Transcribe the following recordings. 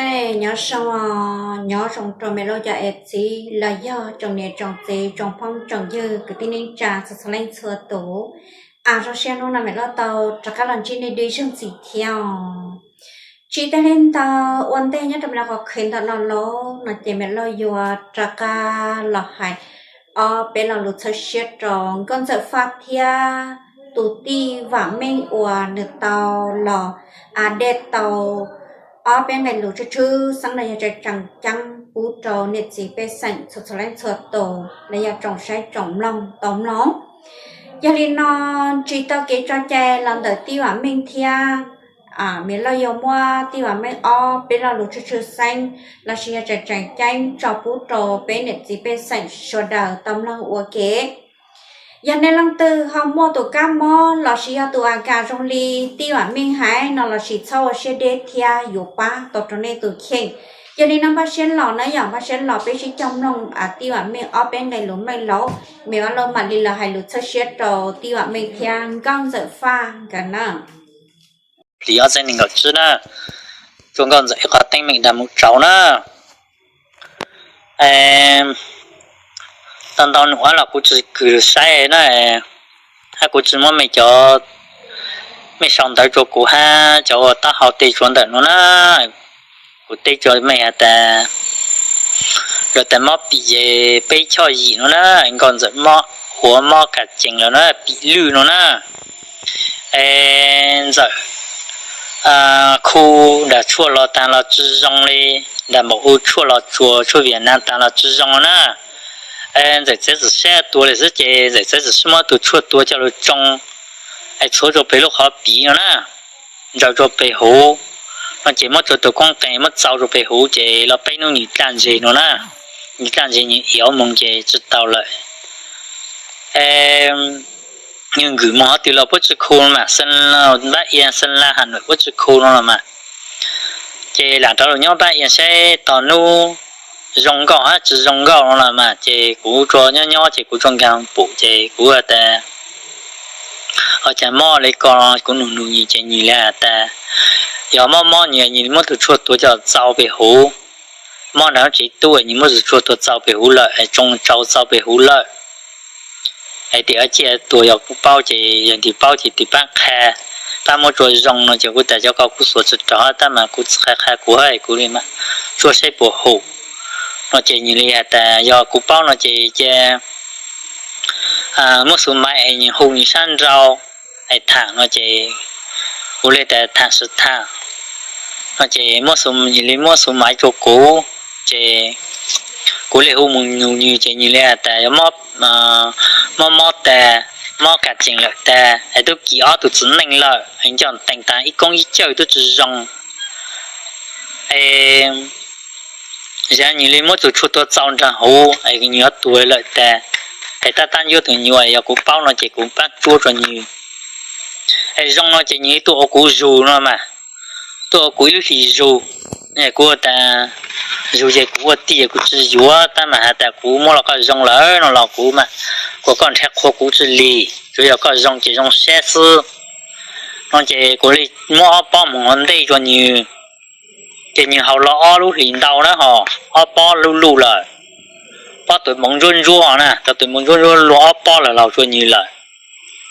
Nyob zoo, nyob zoo rau me loj cov ev txiv los yog tsoom niam tsoom txiv tsoom phooj tsoom ywg kwv tij neej tsa txhua txhua leej txhua tus. Zoo siab hnub no me loj tau rov qab los ntsib nej dua ib zaug ntxiv thiab. Tsis tas li ntawd ua ntej nyob rau me loj qhov khev ntawm no lauj no ces me loj yuav rov qab los hais ob peb lo lus txhawb siab rau nkauj ntxawm Faj thiab tus tij Vam Meej uas nws tau los a dej tau ob peb nqe lus tshwj tshwj xeeb los yog tseem ceeb pub rau niam txiv pej xeem txhua txhua leej txhua tus los yog tsoom saib tsoom mloog tau mloog. Yog li no, tsis tau kev tso cai los ntawm tij Vam Meej thiab, me loj yuav muab tij Vam Meej ob peb lo lus tshwj tshwj xeeb los sis yog tseem ceeb tso pub rau peb niam txiv pej xeem sawv daws tau mloog ua ke. Yog nej leej twg ho muaj tus kab mob los sis yog tus a kas zoo li tij Vam Meej hais no los sis txhob ua siab deb thiab yuav pab tau rau nej tus kheej. Yog li no npaj siab los na yom, npaj siab los peb sib coj mloog tij Vam Meej ob peb nqe lus meej lauj. Me loj mam li los hais lus txhawb siab rau tij Vam Meej thiab nkauj ntxawm Faj nkawd na. Li ob txhiab nees nkaum tsib na, rua nkauj ntxawm ib qho teeb meem dag mus tsaus na. Tau ntau num los kuv tsis kws saib na, hab kuv tsis muab mej cov, mej sau ntawv rua kuv hab cov uas taub hau tej tsuav ntawm no na. Kuv teb rua mej has tas, luag tas mob pim ces peb choj yim no na, nkauj ntxawm mob, huav mob kas cees lawm na, pim lwj no na. Es ntxawm khu nram tshuaj los taag los tsi zoo li, nram npaum u tshuaj los tsuas tshuaj Viaj Nam taag los tsi zoo na. Es ntxawm txiav txim saib tua li xwb ces ntxawm txiav txim saib muab tus tshuaj tua coj lug tsoo, es txhuav rua peg lub qhov piv no na, ntsaws rua peg huv no ces muab rua tus koob qee muab txau rua peg huv ces los peb nub nwg dlaj ntseg no na, nwg dlaj ntseg nwg iav moog ces tsi tau lawm. Nwg nwg moog qhov twg los puab tsi khu mas, Xeeb Laj, Npab Ia, Xeeb Laj, Has Nuam puab tsi khu no los mas. Ces lam rov lug nyob Npab Ia saib tog nub zoo nkauj hab tsi zoo nkauj no los mas, ces kuv tsuas nyob nyob ces kuv tsuas nkaag pum ces kuv has tas, ua caag mob li ko, kuv nug nug nwg ces nwg li has tas, yog mob mob nwg, nwg muab tus tshuaj tua coj txau peg huv. Mob nraag lub tsev tub, nwg muab tus tshuaj tua txau peg huv lawm, tsoo tsau txau peg huv lawm. Es tim ua ciaj tuag yog kuv paub ces yog nwg paub ces twb paab qha, paab muab rua zoo no ces kuv tas cov ko kuv xuas tsi rov tab mas kuv txhaj qha kuv hab kuv li mas tsuas saib puas hum no ces nwg li has tas yog kuv paub no ces cia muab xuv maiv es nwg hu nwg sab nrau es thaam no ces kuv li tas thaam sib thaam no ces nwg li muab xuv maiv rua kuv ces kuv li hu moog nug nwg ces nwg li has tas yog mob mob tas, mob kas cees lawm tas es tub kis ob tug txiv neej lawm es nco ntees tas ib koob ib cawj tub tsi zoo. Es yog nwg li muab tus tshuaj tua txau nraag huv es nwg yuav tuag lawm tas, es tab tab ncuab tug nyuas, yog kuv paub no ces kuv paab tsuab rua nwg. Es zoo no ces nwg tuaj ua kuv zug no mas, tuaj ua kuv ib lub hlis zug. Kuv tas zug ces kuv ua tij kuv tsi yuav tab mas has tas kuv muab los koj zoo lawm no los kuv mas, kuas koj nrhav qhua kuv tsi lig, tsuas yog koj zoo ces zoo sab xwb no ces kuv li muab ob pob moog ua ntej rua nwg. Ces nwg haus los ob lub hlis ntau na ho, ob pob luj luj lawm, pob tawv npoov ntsuab ntsuab na, tawv npoov ntsuab ntsuab luaj ob pob lawm los rua nwg lawm.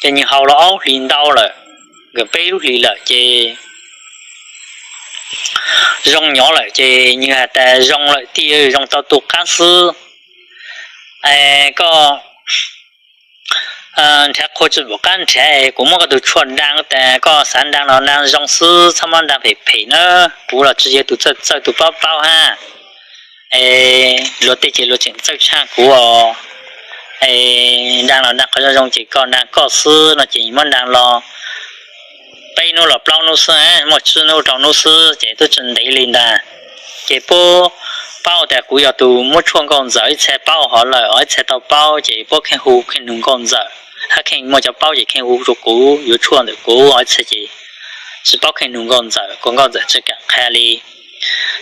Ces nwg haus los ob lub hlis ntau lawm, nkawd peb lub hlis lawm ces zoo nyov lawm ces nwg has tas zoo lawm tij, zoo tau tu qaab xwb. Koj nrhav qhua tsi pum qab nrhav, kuv muab koj tug tshuaj nrau tas koj xav nrau los nrau zoo xwb, txhob muab nrau phem phem na, kuv los tsi yog tug txawj txawj tug paub paub hab. Luag tej ces luag tseem txawj tshaj kuv os. Nrau los nrau qhov zoo zoo ces koj nrau koj xwb no ces muab nrau los peb nub los plaub nub xwb, muaj tsib nub rau nub xwb ces tub tsi ntev li ntag. Ces puab paub tas kuv yog tug muab tshuaj nkauj ntxawm, ib txha paub hov lawm, ib txha tau paub ces puab kheej hu kheej nug nkauj ntxawm, hab kheej muaj cov paub ces kheej hu rua kuv yuav tshuaj ntawm kuv, ib txha ces tsi paub kheej nug nkauj ntxawm, kuas nkauj ntxawm tsi kam qha li.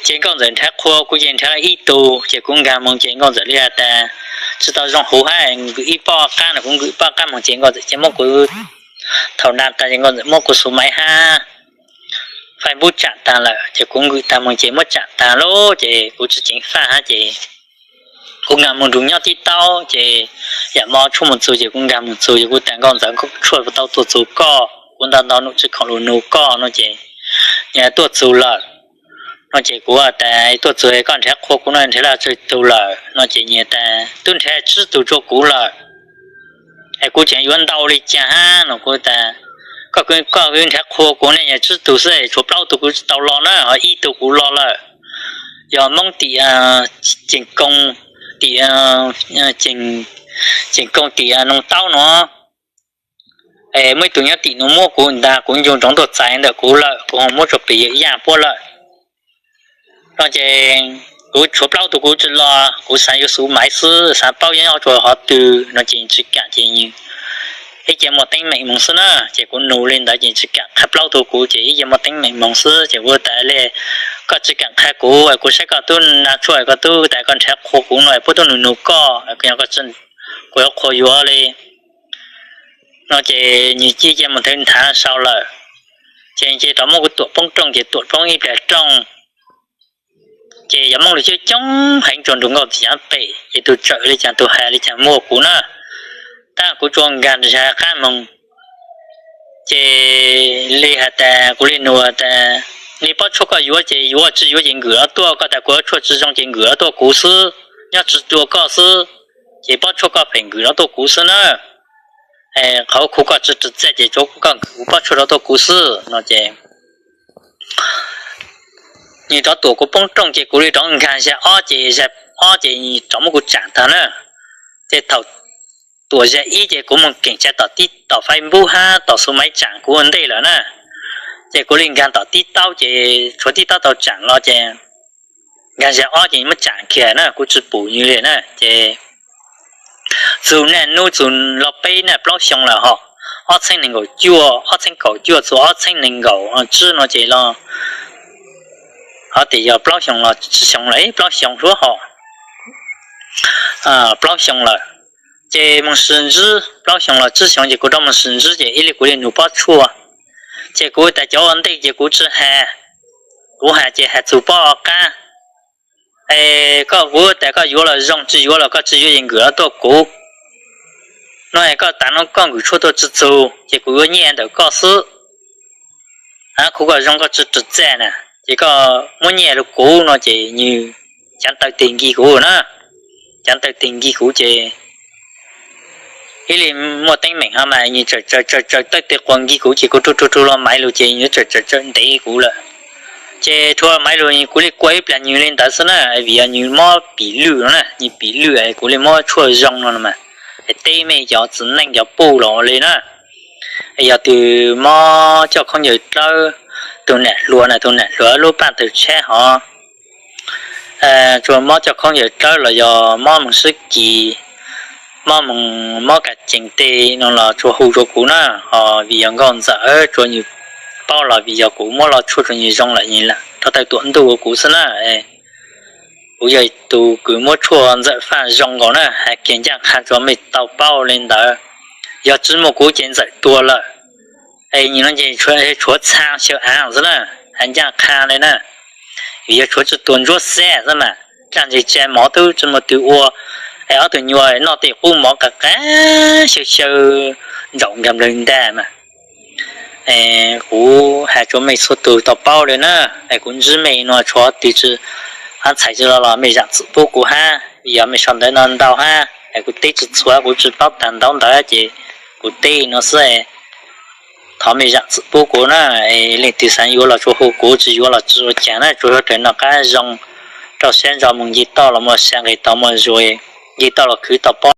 Ces nkauj ntxawm nrhav qhua kuv ces nrhav ib tug ces kuv nkaag moog ces nkauj ntxawm li has tas tsi tau zoo huv hab, nkwm ib pob qab no, kuv nkwm ib pob qab moog ces nkauj ntxawm cia muab kuv, thaum nrau tas ces nkauj ntxawm muab kuv xuv maiv hab paj npub tsam tag lawm ces kuv nkwm tag moog ces muab tsam tag lawm ces kuv tsi ceev faj hab ces kuv nkaag moog nrug nyob tib taub ces yam mo tshuaj moog txug ces kuv nkaag moog txug ces kuv tas nkauj ntxawm tshuaj puas tau tuaj txug koj, kuv ntau ntau num tsi khoom lug nug koj no ces tuaj txug lawm no ces kuv tas tuaj txug koj nrhav qhua kuv no nrhav lug tsawg tug lawm no ces nws tas tub nrhav tsib tug rua kuv lawm es kuv tseem yuav ntau li caag hab no kuv tas koj, koj nrhav qhua kuv ne yog tsib tug xwb tshuav plaub tug kuv tsi tau los na ho ib tug kuv los lawm yog Moob tim Ceem Koo, tim Ceem Koo tim Noo Taub no es muaj ib tug nyob tim nuav muab kuv tas kuv ncu ntsoov tuaj txais ntawm kuv lawm kuv ho muab rua pem yawm yaj puab lawm no ces kuv tshuav plaub tug kuv tsi los kuv xaav yuav xuv maiv xwb xaav paub yuav nyob rua hov twg no ces tsi kam ces ib ce muaj teeb meem moog xwb na ces kuv nug li ntawd ces tsi kam qha plaub tug kuv ces ib ce muaj teeb meem moog xwb ces kuv tas le koj tsi kam qha kuv kuv saib koj tub nrhav tshuaj koj tub tas koj nrhav qhua kuv no puab tub nug nug koj kuv yuav qhua yuav li no ces nws cia li moog thawv nthav sau lawm ces nws cia li rov muab kuv tuam poob rooj ces tuam poob ib plag rooj ces yog Moob lug coob coob heev rua nrug nkauj txiv av pem ces tug tsawm li caag tug has li caag muaj kuv na tab kuv tsuas nkaag nrug qab moog ces li has tas kuv li nug tas li pob tshuaj koj yuav ces yuav tsi yuav ces nkwm los tuaj koj tas kuv yuav tshuaj tsi zoo ces nkwm los tuaj kuv xwb nyob tsi dua koj xwb ces pob tshuaj koj pem nkwm los tuaj kuv xwb na qhov khuv koj tsi txawj ces tsuav koj nkwm kuv pob tshuaj los tuaj kuv xwb no ces nws rov tuam kuv poob rooj ces kuv li rov nkaag zag ob ces zag ob ces nws rov muab kuv tsam taag na ces thaum tuam zag ib ces kuv moog keem tsa tom tib tom fais npub hab tom xuv maiv tsam kuv ua ntej lawm na ces kuv li nkaag tom tib taub ces tshuav tib taub tau tsam los ces nkaag zag ob ces muab tsam kiag na kuv tsi pum nws li na ces txug naj nub txug los peb naj plaub xyoo lawm hos ob txheeb neeg nkaum cuaj ob txheeb kaum cuaj txug ob txheeb neeg nkaum tsib no ces los hov tes yog plaub xyoo los tsib xyoo lawm plaub xyoo suab hos plaub xyoo lawm ces moog sis ntsib plaub xyoo los tsib xyoo ces kuv rov moog sis ntsib ces ib li kuv li nug pob tshuaj ces kuv tas cov ua ntej ces kuv tsi has kuv has ces has txug pob qab es koj kuv tas koj yuav los zoo tsi yuav los koj tsi yuav ces nkwm los tuaj kuv no koj tas no koj nkwm tshuaj tuaj tsi txug ces kuv yuav nyiaj ntawm koj xwb khuv koj zoo koj tsi txawj na ces koj muab nyiaj lug kuv no ces nws caav taw tes nkig kuv na caav taw tes nkig kuv ces ib li muaj teeb meem hov mas nws tsaws tsaws tsaws tawj tes quas nkig kuv ces kuv rua rua rua los maiv lug ces nws tsaws tsaws tsaws ntev kuv lawm ces rua maiv lug kuv li kua ib plag nws li ntawd xwb na vim yog nws mob pim lwj no na nws pim lwj kuv li mob tshuaj zoo no mas teb mej cov txiv neej cov puj los li na yog tug mob coj khaub ncaws dlawb tug nam hluas na tug nam hluas lub paj tawg tshab hov tsuas mob coj khaub ncaws dlawb los yog mob moog sib kis mob moog mob kas cees tej no los tsuas hu rua kuv na hos vim yog nkauj ntxawm tsuas nws paub los vim yog kuv muab lo tshuaj rua nws zoo lawm nws rov tawm tuam ntuj ua kuv xwb na kuv yog tug kws muab tshuaj ntxawm faj zoo nkaus na has kiag ncaj qha rua mej tau paub li ntawd yog tsi muaj kuv ces ntxawm tuag lawm es nws no ces tshuav txha xyaw av xwb na has ncaj qha li na vim yog tshuav tsi tuag ntsuab xab xwb mas tsa ntseg tsa mov tub tsi muaj tug ua es ob tug nyuas noj tej qub mov qas qas xyaw xyaw ntsaum nkag nplawg ntag mas kuv has rua mej txhua tug tau paub li na es kuv ntsib mej no tshuav twg tsi hab txhais tsi lo los mej zaam txim pub kuv hab vim yog mej sau ntawv no ntau hab es kuv teb tsi txhua kuv tsi paub tag ntaub ntawv ces kuv teb no xwb thov mej zaam txim pub kuv na es leej twg xaav yuav los tsuas hu kuv tsi yuav los tsi ua caag na tsuas yuav raws noj qab zoo rau sab ntso moog nce toj los muaj sab nqis tau muaj zuag nce toj los khwv tau pob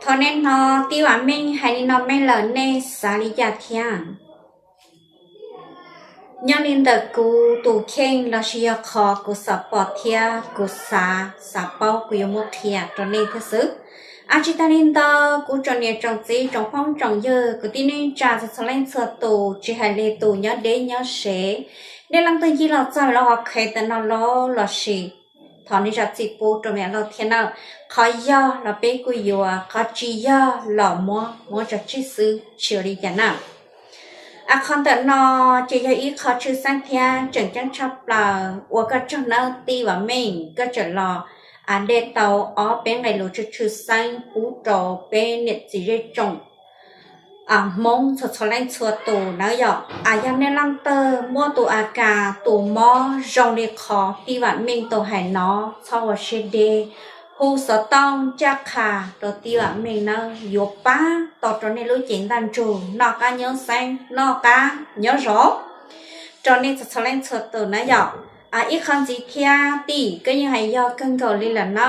Thov nej hnov tib vam meej hais li no meej lawm nej xav li cas thiab? Nyob li ntawm kuv tus kheej lossis yog qhov kuv xav pom thiab kuv xav xav paub kuv yuav muab qhia rau nej thiab xwb. Ab tsi tag li ntawd kuv tsoom niam tsoom txiv tsoom phooj tsoom ywg kwv tij neej tsa txhua txhua leej txhua tus tsis hais li tus nyob deb nyob sev, nej leej twg ncig los txog lawm qhov qhev tam no los lossis thov nej zam txim pub rau me loj thiab nawb. Qhov yog los peb kuj yuav, qhov tsis yog los muab muab tso tseg xwb tsis ua li cas na. Qhov ntawm no ces yog ib qho tshwj xeeb thiab tseem ceeb tshaj plaws uas koj tsaug nawb tij Vam Meej, koj tseem los de tau ob peb nqe lus tshwj tshwj xeeb pub rau peb niam txiv zej tsoom Hmoob txhua txhua leej txhua tus nawb yom. Yog nej leej twg muaj tus a kas tus mob zoo li qhov tij Vam Meej tau hais no, txhob ua siab deb, hu xov tooj ncaj qha rau tij Vam Meej nawb, yuav pab tau rau nej lub cev ntaj ntsug noj qab nyob xeeb noj qab nyob zoo rau nej txhua txhua leej txhua tus na yom. Ib qho ntxiv thiab tij, koj yeej hais yog kawg nkaus li lawm na.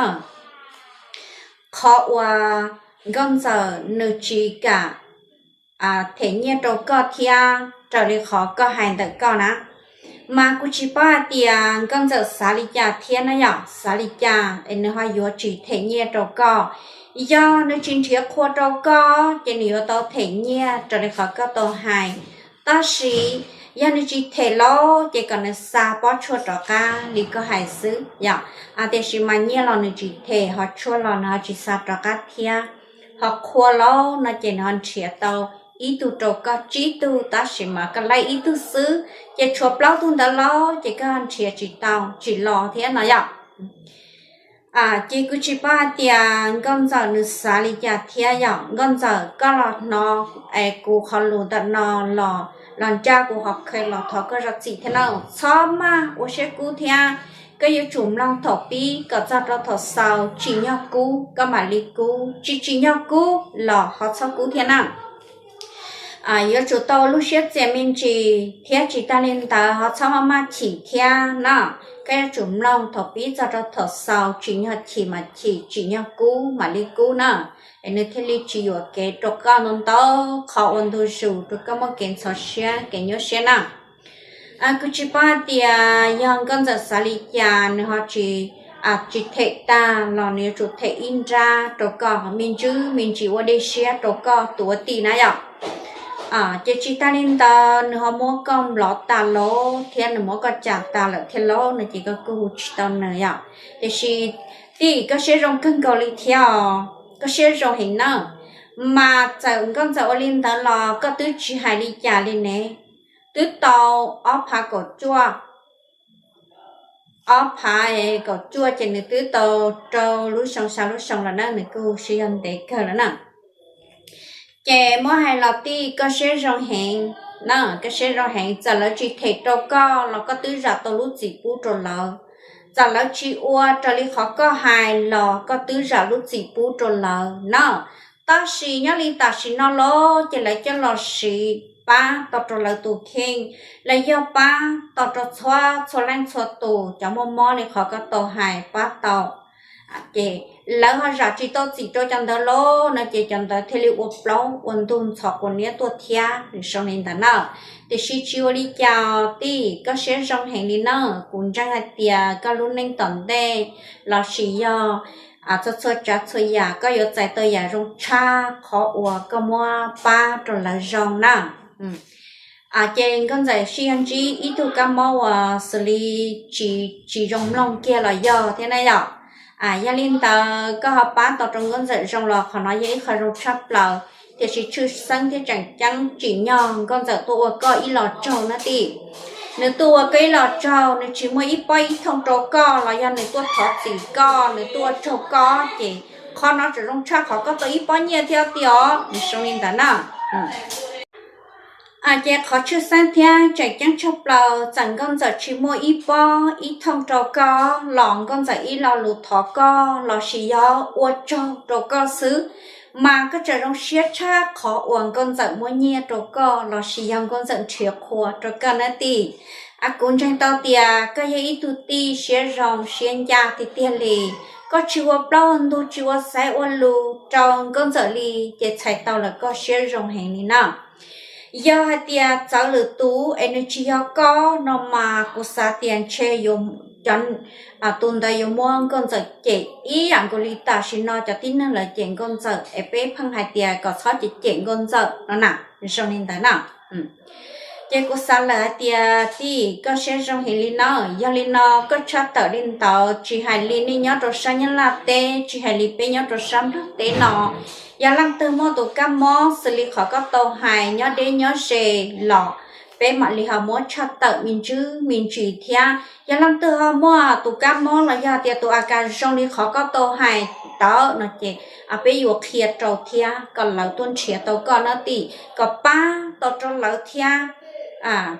Qhov uas nkauj ntxawm nws tsis kam them nyiaj rau koj thiab raws li qhov koj hais ntawm koj na, mas kuv tsis paub hais tias nkauj ntxawm xav li cas thiab na yom, xav li cas es nws ho yuav tsis them nyiaj rau koj. Yog nws tsis nrhiav qhua rau koj ces nws yuav tau them nyiaj raws li qhov koj tau hais. Tab sis yog nws tsis them lawm ces kom nws xa pob tshuaj rov qab li koj hais xwb yom. Tiam sis mas nyiaj los nws tsis them, ho tshuaj los nws ho tsis xa rov qab thiab. Ho qhua los no ces nws ho nrhiav tau ib tug rau koj tsib tug, tab sis mas koj laij ib tug xwb, ces tshuav plaub tug ntawd los ces koj nrhiav tsis tau tsis los thiab no yom. Ces kuv tsis paub hais tias nkauj ntxawm nws xav li cas thiab yom. Nkauj ntxawm, koj los hnov es kuv qhov lus ntawm no los los ncaj kuv qhov khe los thov koj zam txim thiab na. Txhob maj ua siab kub thiab, koj yuav tsum mloog thaum pib kom txog rau thaum xaus, tsim nyog kub koj mam li kub, tsis tsim nyog kub los ho txhob kub thiab na. Yuav tsum tau lub siab txias me ntsis thiab tsis tag li ntawd ho txhob maj maj chim thiab na. Koj yuav tsum mloog thaum pib txog rau thaum xaus, tsim nyog chim mas chim, tsim nyog kub mam li kub na, es nws thiaj li tsis yuam kev rau koj ntau ntau qhov ua ntu zus rau koj muaj kev ntxhov siab kev nyuaj siab na. Kuv tsis paub hais tias yog nkauj ntxawm xav li cas nws ho tsis, tsis them tag los nws yuav tsum them ib nrab rau koj me ntsis me ntsis ua dej siab rau koj tus ua tij na yom. Ces tsis tag li ntawd nws ho muab koj nplov tas lauj thiab nws muab koj cam tas lawm thiab lauj no ces koj kuj hu tsis tau nws yom. Tiam sis tij, koj siab zoo kawg nkaus li thiab os, koj siab zoo heev na. Mas txawm nkauj ntxawm ua li ntawd los koj twb tsis hais li cas li ne. Twb tau ob phav kaum cuaj, ob phav kaum cuaj ces nws twb tau rau lub xyoo xya lub xyoo lawm na, nws kuj siv yog ntev kawg lawm na. Ces muab hais los tij, koj siab zoo heev na, koj siab zoo heev, txawm lawv tsis them rau koj los koj twb zam tau lub txim pub rau lawv. Txawm lawv tsis ua raws li qhov koj hais los koj twb zam lub txim pub rau lawv na. Tab sis nyob li tam sim no los ces lawv coj los siv pab tau rau lawv tus kheej, los yog pab tau rau txhua txhua leej txhua tus cov muaj mob li qhov koj tau hais pab tau. Ces lawv ho zam tsis tau txim rau cov ntawd lauj no ces cov ntawd thiaj li ua plaub ua ntug ntxhov quav niab tuaj thiab, nws zoo li ntawd na. Tiam sis tsis ua li cas tij, koj siab zoo heev li na. Kuv ntseeg hais tias koj lub neej tom ntej lossis yog txhua txhua tsav txhua yam koj yuav txais tau yam zoo tshaj qhov uas koj muab pab rau lawv zoo na. Ces nkauj ntxawm sij yog ntsib ib tug kab mob uas xws li tsis, tsis zoo mloog kiag los yog thiab na yom. Yog li ntawd koj ho pab tau rau nkauj ntxawm zoo los qhov no yog ib qho zoo tshaj plaws, tiam sis tshwj xeeb thiab tseem ceeb tsim nyog nkauj ntxawm tuaj ua koj ib los tsaug na tij. Nws tuaj ua koj ib los tsaug, nws tsis muaj ib pob ib thooj rau koj los yog nws tuaj thov txim koj, nws tuaj ua tsaug koj ces qhov no tseem zoo tshaj qhov koj tau ib pob nyiaj thiab tij os, nws zoo li ntawd na. Ces qhov tshwj xeeb thiab tseem ceeb tshaj plaws txawm nkauj ntxawm tsis muaj ib pob ib thooj rau koj los nkauj ntxawm ib lo lus thov koj lossis yog ua tsaug rau koj xwb, mas koj tseem zoo siab tshaj qhov uas nkauj ntxawm muab nyiaj rau koj lossis yog nkauj ntxawm nrhiav qhua rau koj na tij. Kuv ntseeg tau tias koj yog ib tug tij siab zoo siab ncaj tiag tiag li. Koj tsis ua plaub ua ntug tsis ua xaiv ua lus rau nkauj ntxawm li ces txhais tau lawm koj siab zoo heev li na. Yog hais tias txawv lwm tus es nws tsis yog koj no mas kuv xav tias ntshe yuav, cov, tus ntawd yuav muab nkauj ntxawm cem ib yam nkaus li tam sim no cov tib neeg lawv cem nkauj ntxawm es peb pheej hais tias kom txhob cem cem nkauj ntxawm no na, zoo li ntawd na. Ces kuv xav lawm hais tias tij, koj siab zoo heev li na. Yog li no koj tshaj tawm li ntawd tsis hais li nej nyob rau sab Nyab Laj teb, tsis hais li peb nyob rau sab Nplog teb no, Yog leej twg muaj tus kab mob xws li qhov koj tau hais nyob deb nyob ze los peb mam li ho muab tshaj tawm me ntsis me ntsis thiab. Yog leej twg ho muaj tus kab mob los yog tias tus a kas zoo li qhov koj tau hais tawm no ces peb yuav qhia rau thiab kom lawv tuaj nrhiav tau koj na tim, kom pab tau rau lawv thiab,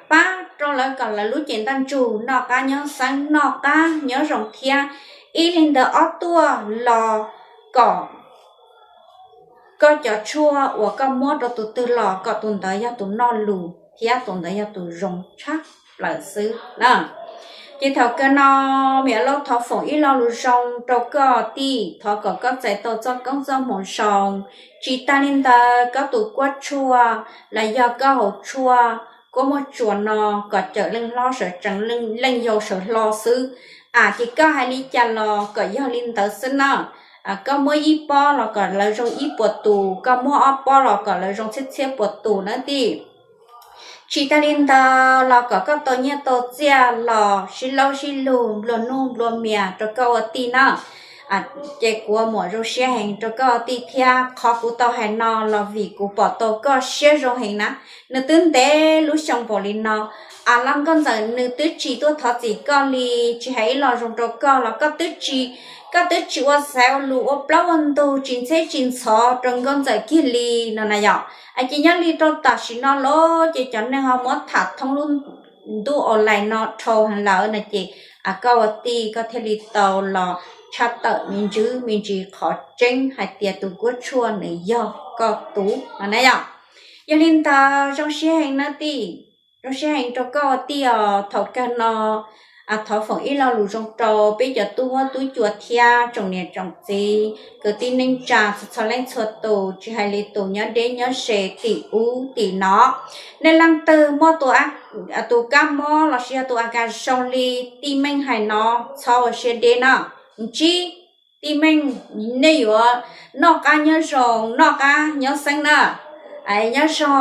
pab rau lawv kom lawv lub cev ntaj ntsug noj qab nyob xeeb noj qab nyob zoo thiab. Ib li ntawd ob tuaj los kom koj cov tshuaj uas koj muab rau tus twg los kom tus ntawd yog tus noj lus thiab tus ntawd yog tus zoo tshaj plaws xwb na. Ces thaum kawg no me nyuam Lauj thov foom ib lo lus zoo rau koj tij, thov kom koj txais tau txoj koob txoj hmoov zoo. Tsis tas li ntawd koj tus kuab tshuaj los yog koj hauv tshuaj kuab muaj tsuas no kom cawm leej hlob sawv tsees, leej yau sawv hlo xwb. Ces koj hais li cas los kom yog li ntawd xwb na. Koj muab ib pob los kom lawv zoo ib puas tus, koj muab ob pob los kom lawv zoo txhiab txhiab puas tus na tij. Tsis tas li ntawd los kom koj tau nyiaj tau txiaj los sib laub sib lug nplua nuj nplua mias rau koj ua tij na. Ces kuv muam zoo siab heev rau koj ua tij thiab, qhov kuv tau hais no los vim kuv pom tau koj siab zoo heev na. Nws twb ntev lub xyoo npaum li no, a los nkauj ntxawm nws twb tsis tuaj thov txim koj li, tsis hais ib lo zoo rau koj los koj twb tsis, koj twb tsis ua xaiv ua lus ua plaub ua ntug tsis ntxheb tsis ntxhov rau nkauj ntxawm kiag li no na yom. Ces nyob li rau tam sim no los ces cov neeg ho muab tham thoob lub ntuj online no dhau heev lawm no ces koj ua tij koj thiaj li tau los tshaj tawm me ntsis me ntsis qhov tseeb hais tias tus kuab tshuaj nws yog koj tus no na yom. Yog li ntawd zoo siab heev na tij, zoo siab heev rau koj ua tij os. Thaum kawg no thov foom ib lo lus zoo rau peb cov tub huab tub cua thiab tsoom niam tsoom txiv kwv tij neej tsa txhua txhua leej txhua tus, tsis hais li tus nyob deb nyob ze tim ub tim no. Nej leej twg muaj tus kab mob los sis yog tus a kas zoo li tij Meej hais no, txhob ua siab deb na. Ntsib tij Meej, nej yuav noj qab nyob zoo noj qab nyob xeeb na. Nyob zoo,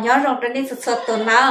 nyob zoo rau nej txhua txhua tus na.